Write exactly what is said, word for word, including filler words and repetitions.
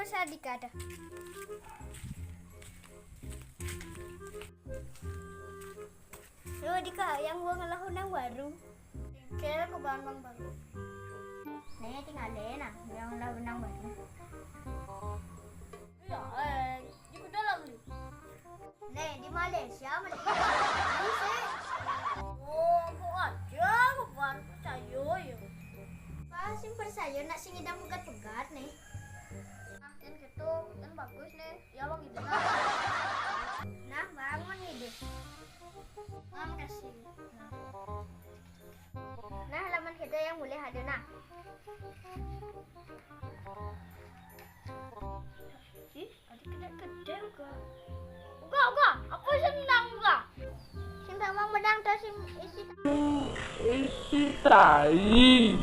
Masa dikata. Lo dika yang gua ngelahu nang warung. Kira ke Bandung baru. Nih tinggal deh nah, yang ngelahu nang warung. Iya, eh, di kuda lah beli. Nih di Malaysia beli. Ini sih. Oh, aku aja aku baru percaya ya. Pas sing percaya nak sing ngidam pegat-pegat nih. Nah, kan gitu, kan bagus nih. Ya bang gitu. Nah, bangun nih deh. Nah, makasih. Nah, laman kita yang boleh ada nah. Ih, ada gede-gede uga. Uga, uga, aku senang uga. Sing sama menang tuh sing isi. Isi tai.